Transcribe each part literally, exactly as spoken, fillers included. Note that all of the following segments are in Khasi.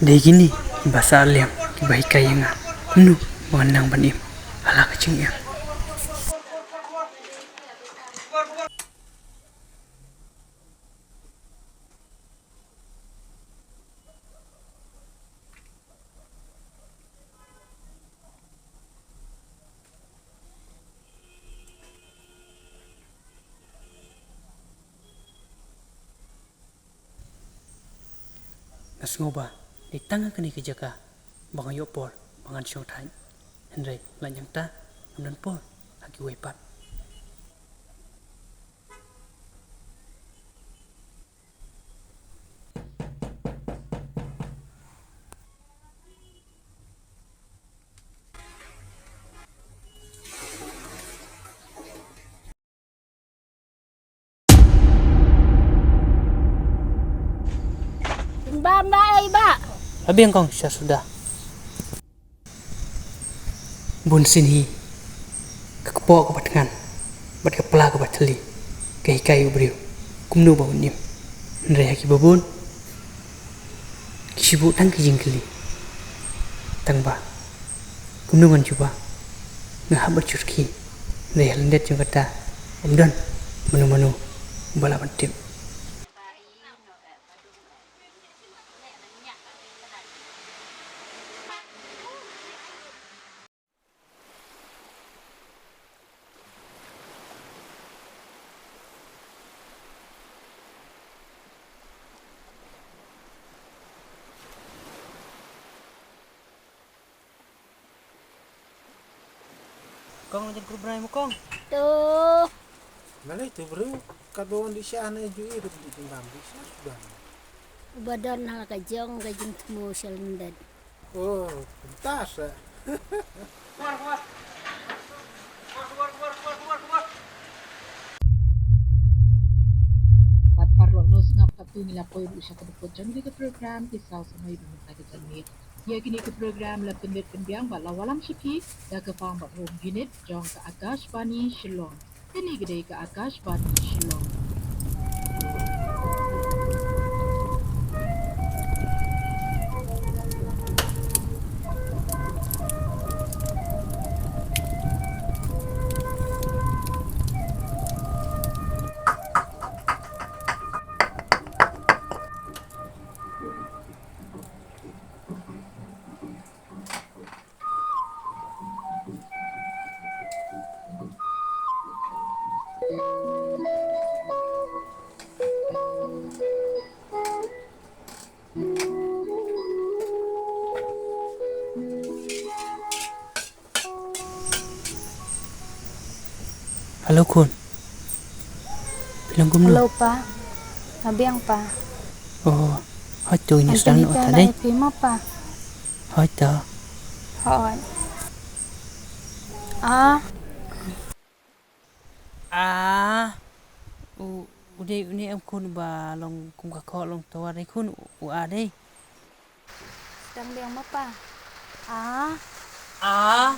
Dei kine kiba sah liang kiba hikai ïa nga. Kumno ba ngan nang ban im ha la ka jingim? Nga sngew ba dei tang ha kane ka jaka ba nga ïoh por ba ngan shong thait. Hynrei la nangta ngam don por ha kiwei pat. Bam ba ei ba. Abi kong sha suda. Bun sien hi ka kpoh kaba thngan bad ka pla kaba thylli ka hikai u briew kumno ba un im. Hynrei ha kiba bun ki shu buh tang ki jingkylli. Tang ba kumno ngan jubab? Nga hap ban shu rkhie. Hynrei ha lyndet jong kata ym don mano mano ba lah ban tip. Kong, la jan krup bnai mo kong. To. Malai tu bro, kat bawang di sha na ju i rup di timbang di sha sudah. Uba don ha ka jong ka jingthmu sha lyndet. Oh, kumta sa. Bad paralok nongsngap, katto ngi la poi ruh sha ka dkhot jong kane ka program Ki Saw Samoi ba mynta ka janmiet. Ïa kane ka program la pynbit pynbiang bad la wallam sha phi da ka Fang bad Home Unit jong ka Akashvani Shillong. Kane ka dei ka Akashvani Shillong. Hello khun. Phi long kumno? Hello pa. Nga biang pa. Oh, hooid to, ngin ïa sdang noh ta dei. Phi ma pa. Hooid to. Hooid. Ah. Ah. U, u dei, u dei em khun ba long kum ka khoh long tower dei khun u, u A dei. Sdang biang ma pa. A. A.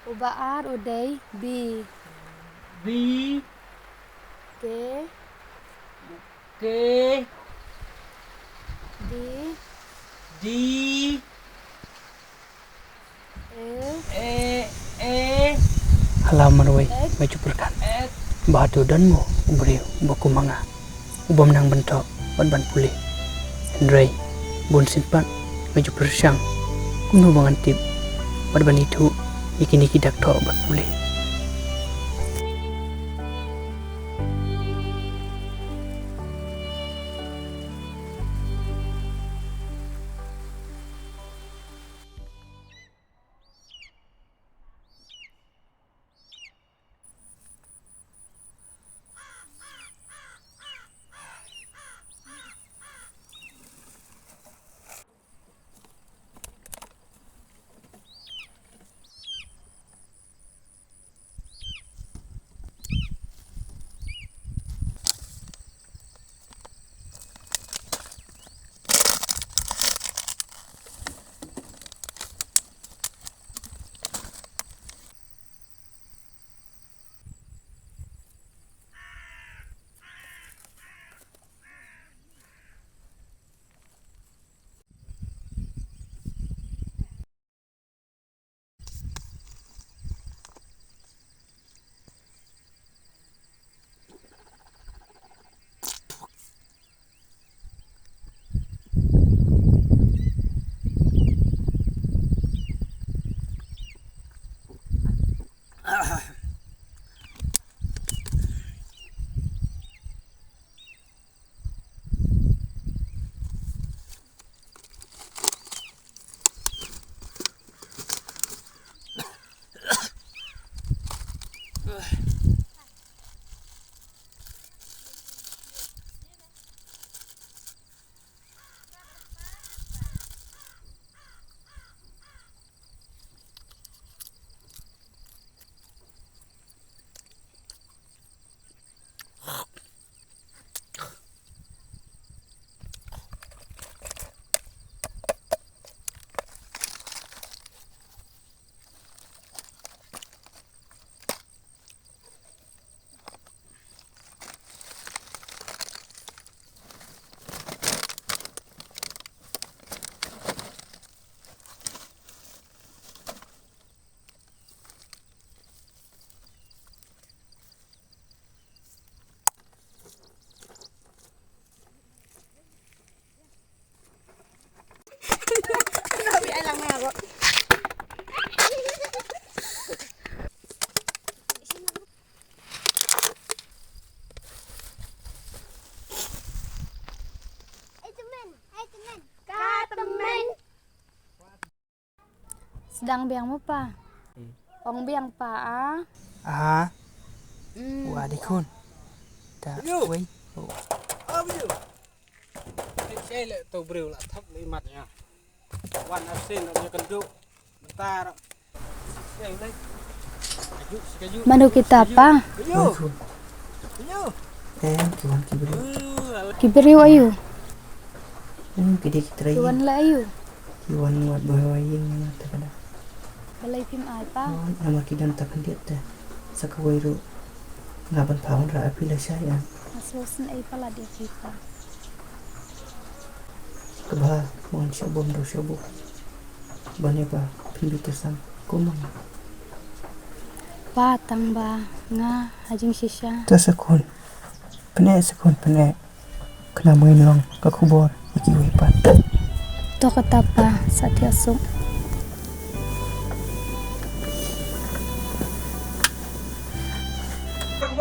Uba ar u dei B. B. K. K. D. D. E. E, e. Hala marwei nga ju pyrkhat ba hato don mo u briew uba kum ma nga, ubym nang ban thoh bad ban pule. Hynrei bun sien pat nga ju pyrshang kumno ba ngan tip bad ban ithuh ïa kine ki dak thoh bad pule. Sdang biang mo pa. Ong biang pa a. Aha. Mm. Wa dei khun. Ta wei. Ayo. Ayo. Ai le to briew la thap le mat ïa. Wan arsen la ïa kan du. Bentar. Mano kita pa? Oi khun. Eh, ki wan ki briew. Ki briew ayu. Hmm, ki dei ki trai. Ki wan la ayu. Ki wan wat ba wa ïing ta ka da. Balei phim ai pa? Oh, namar ki don ta khyndiat te. Sa kawei ruh nga ban phah wanrah ïa phi lashai. Nga sngewsynei palat ïa phi pa. Kaba mon sha bom do sha bom. Ban ïa ba phin bi kyrshan kumno. Pa tang ba nga ha jingshisha. Ta sa khun. Pyneh sa khun pyneh. Khnang ba ngin long ka khubor ïa kiwei pat. To kata pa, sa thiah suk.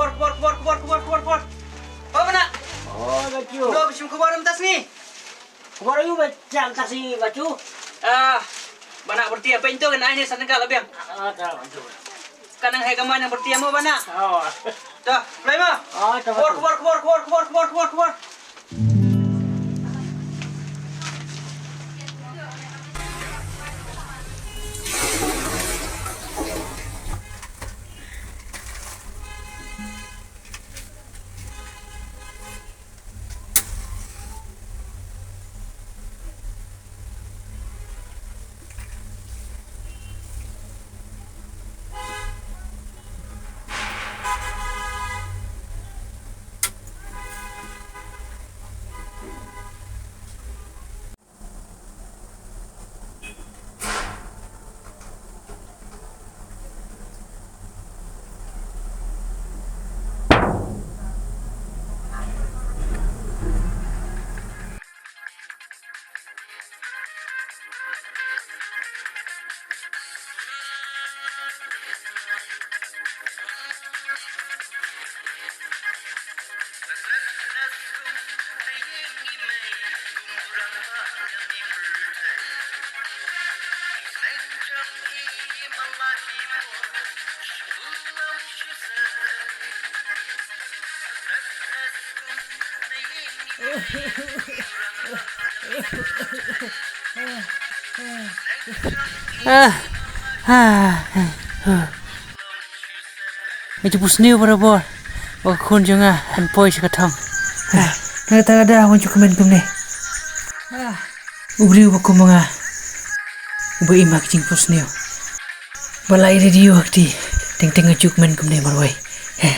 Khubor, khubor, khubor. Oh, Bana. Oh, Bacu. Lo, bishim khubor mynta sngi. Khubor ayu ba jam ta sngi, Bacu. Ah, Bana, byrti apa itu kan ai ni sana ka labiang. Ah, ta, Bacu. Kanang hai kamai nang bertiam mo Bana. Oh. Dah, mulai mo. Oh, dah, khubor, betul. Khubor, khubor, khubor. Ah, ah, ah. Nga ju puh sniew barabor ba ka khun jong nga yn poi sha ka thong. Ah, na kata ka daw nga ju kmen kumne. Ah, u briew ba kum ma nga uba im ha ka jingpuh sniew, ba la ïa radio ha kti, teng teng nga ju kmen kumne marwei. Em,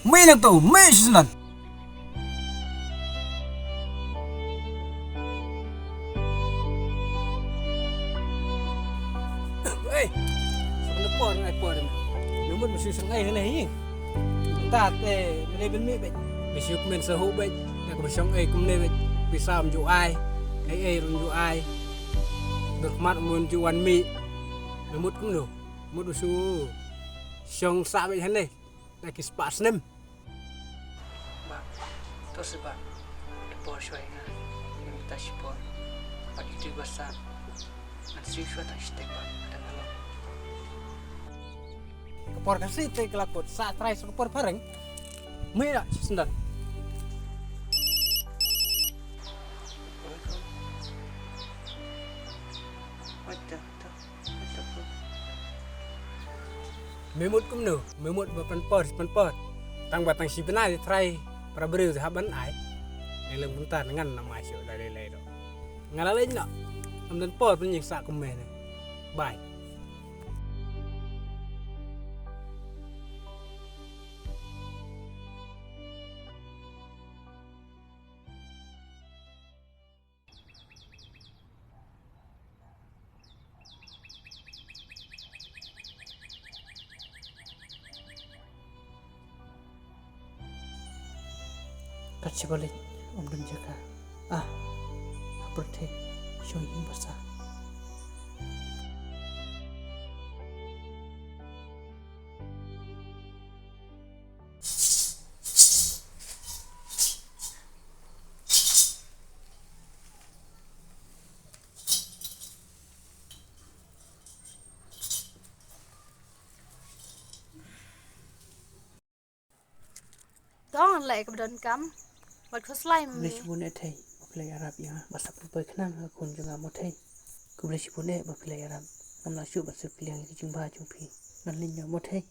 mi nang tu, mi shisnat. Ei, sa ka por, ai por. Namun mesti sang ai hana hi. Tat, eh, mene ben mi bet. Mesti men sa hu bet. Nak mesti sang ai kumne bet. Pisam ju ai. Ai ai run ju ai. Berkhmat mun ju wan mi. Namut kumno. Mut usu shong sa bad hane. Na ki spah snem. Bap, to se bap. Te por shwai nga. Ngam ta shipor. Bad itu basa. Ngan sri shwa ta shtek bap. Ada ngalong. Ka por ka sri te ka la kut sa trai sa ka por phareng. Mui da sendal. What the Me mut kumno, me mut ba pynpor, pynpor. Tang ba tang shi bnai te trai para briew te hap ban ai. Ngi leng mynta ngan nam ai shuh da lei lei ruh. Nga la leit noh. Ym don por pynïeng sah kum me ne. Bye. Kat shaba leit ym don jaka. Ah, ha pyrthei shong ïing basa. Tong leh ka ba donkam. Wat khuslai ma me. Khublei shibun eh thei ba phi la ïarap ïa nga ba sa pynpoi khnang ha ka khun jong nga mo thei. Khublei shibun eh ba phi la ïarap. Ngam lah shuh ban shu pynlong ïa ki jingbha jong phi. Ngan leit noh mo thei.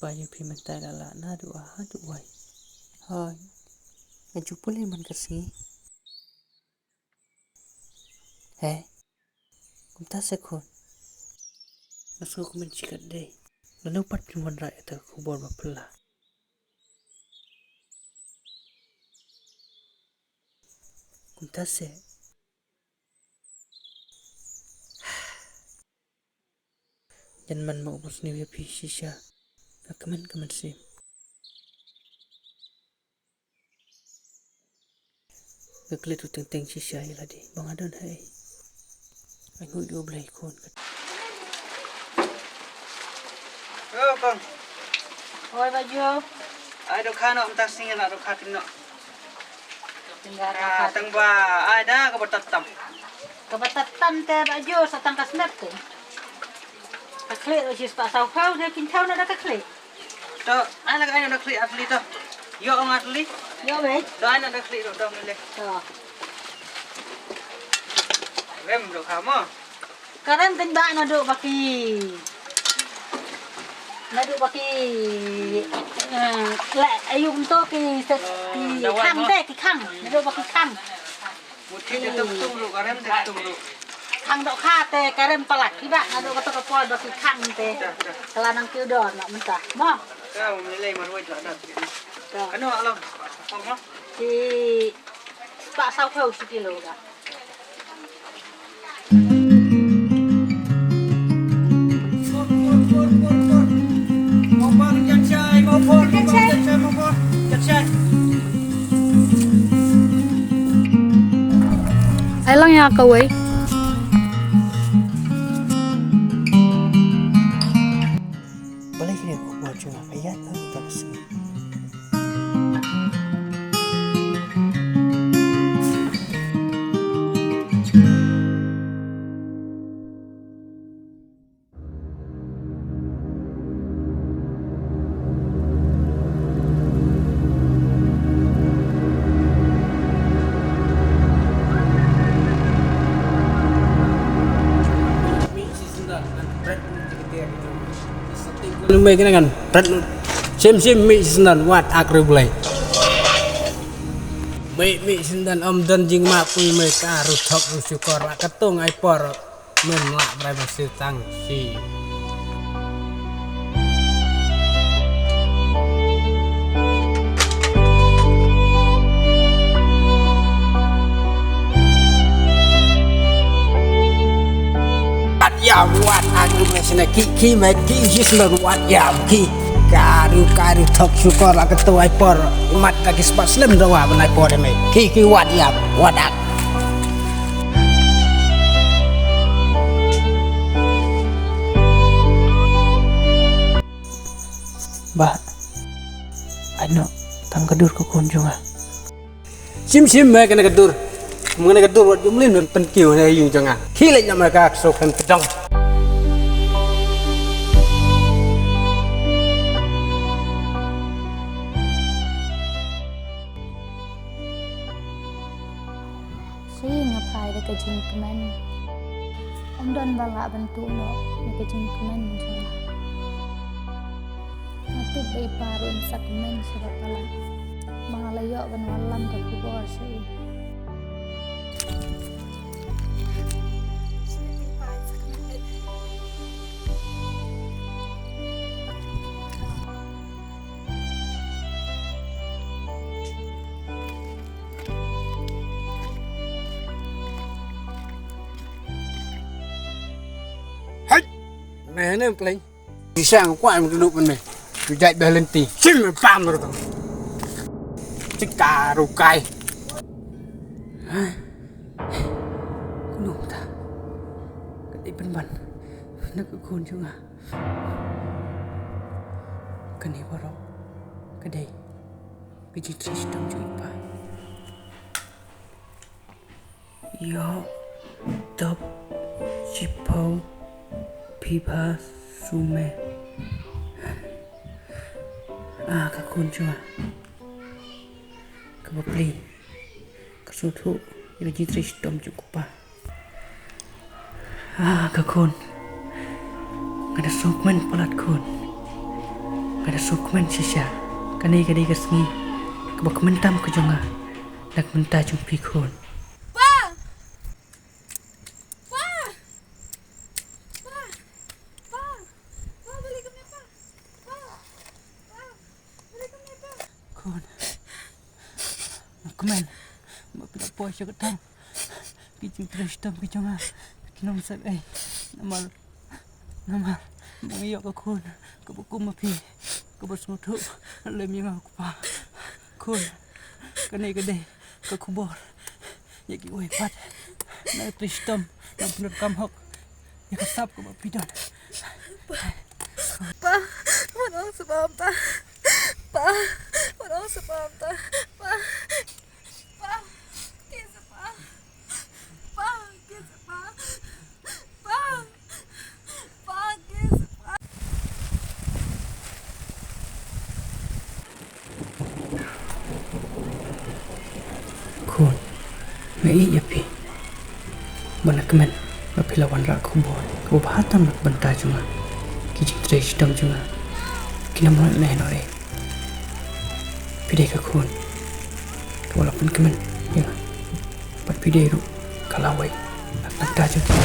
Ba ïa phi mynta la lah naduh ah haduh wai. Hoi. Nga ju pule man ka sngi. He. Kumta se khun. Nga sngew kumne shi katdei. Lano pat phin wanrah ïa ka khubor ba phylla. Kumta se. Jan man ma u ba sniew ïa phi shisha. Ka kmen ka mynsiem. Ka klet u teng teng shisha ïa lade ba nga don haei. Ai ngu ïa u Blei khun ka. Yo kong. Oi ba jo. Ai dohkha noh mynta sngi nga dohkha kin noh. Tang ba ai da kaba tat tam. Kaba tat tam te ba jo sa tang ka snep te. Ka khlieh ruh shi spah saw phew ne pynthew na da ka khlieh. To ai na ka ai na da khlieh atli to. Yo ong atli. Yo wei. To ai na da khlieh ruh dong le. To. Rem ruh ka mo. Ka rem tang ba naduh ba ki. Naduh ba ki. Eh, la ayu kumto ki se ki khang te ki khang. Naduh ba ki khang. Mut ki te tung tung ruh ka rem te tung ruh. Khang dohkha te ka rem palat ki ba naduh ka to ka por ba ki khang te. Ka la nang ki u don noh mynta. Mo. Ka um lei marwei la dat. Ka no alam. Mo. Ki spah saw phew shi kilo ka. Ai lang ïa kawei. Balei kine khubor jong nga ka ïaid lang ïa ka sngi. Mei kane ngan pret lut. Sim sim mei shisien wat ak ri Blei. Mei mei shisien ym don jingma pui mei ka ru thok ru shukor la ka tung ai por. Men la brai ba shu tang shi. Wat ïam wat aku mesna ki ki met ki jis na wat ïam ki. Karu karu thok shukor la ka tuai por. Mat ka ki spat slem dawa ban ai por me. Ki ki wat ïam wat ak. Bah, ano tang ka dur ka khun jong nga. Sim sim me kane ka dur. Kane ka dur wat jumlin pynkiw ne yung jong nga. Khilai na me ka so kan kedong. Shi nga phai da ka jingkmen. Ym don ba lah ban tuh noh ïa ka jingkmen jong nga. Nga tip ba i pa ruh in sa kmen sha ba palat. Ba nga la ïoh ban wallam ka khubor sha i. Hai. Meh ne pleng. Di sang kwai mung duduk meh. Di jait beh lenti. Sim pam ruh tu. Cika rukai. Hai. Kunum ta. Ka dei pynban na ka khun jong nga. Kane baroh ka dei ka jingtrei shitom jong i pa. Ïoh dap shiphew phi ba sumeh. Ah, ka khun jong nga kaba plie. Ka sngewthuh ïa ka jingtrei shitom jong u kpa. Ah, ka khun. Nga da sngewkmen palat khun. Ka da sngewkmen shisha. Kane ka dei ka sngi kaba kmen tam ka jong nga na ka bynta jong phi khun. Pa! Pa! Pa! Pa! Pa, balei kumne, Pa? Pa! Pa! Balei kumne, Pa? Khun. Nga kmen ba phi la poi sha ka thong. Ki jingtrei shitom ki jong nga kim sa ei. Namar, namar ba nga ïoh ka khun kaba kum ma phi, kaba sngewthuh lem ïa nga u kpa. Khun, kane ka dei ka khubor ïa kiwei pat na ka trei shitom, na ka pyndonkam hok ïa ka sap kaba phi don. Pa, wat ong sa bam, Pa. Pa, wat ong sa bam, Pa. Pa, Pa, kiss, Pa. Pa, kiss, Pa. Pa, Pa, kiss, Pa. Khun, nga ïeit ïa phi. Ba nga kmen ba phi la wanrah ka khubor kaba bha tam na ka bynta jong nga. Ki jingtrei shitom jong nga kim lah leh noh ei. Phi dei ka khun kaba la pynkmen ïa nga. Bad phi dei ruh ka lawei na ka bynta jong nga.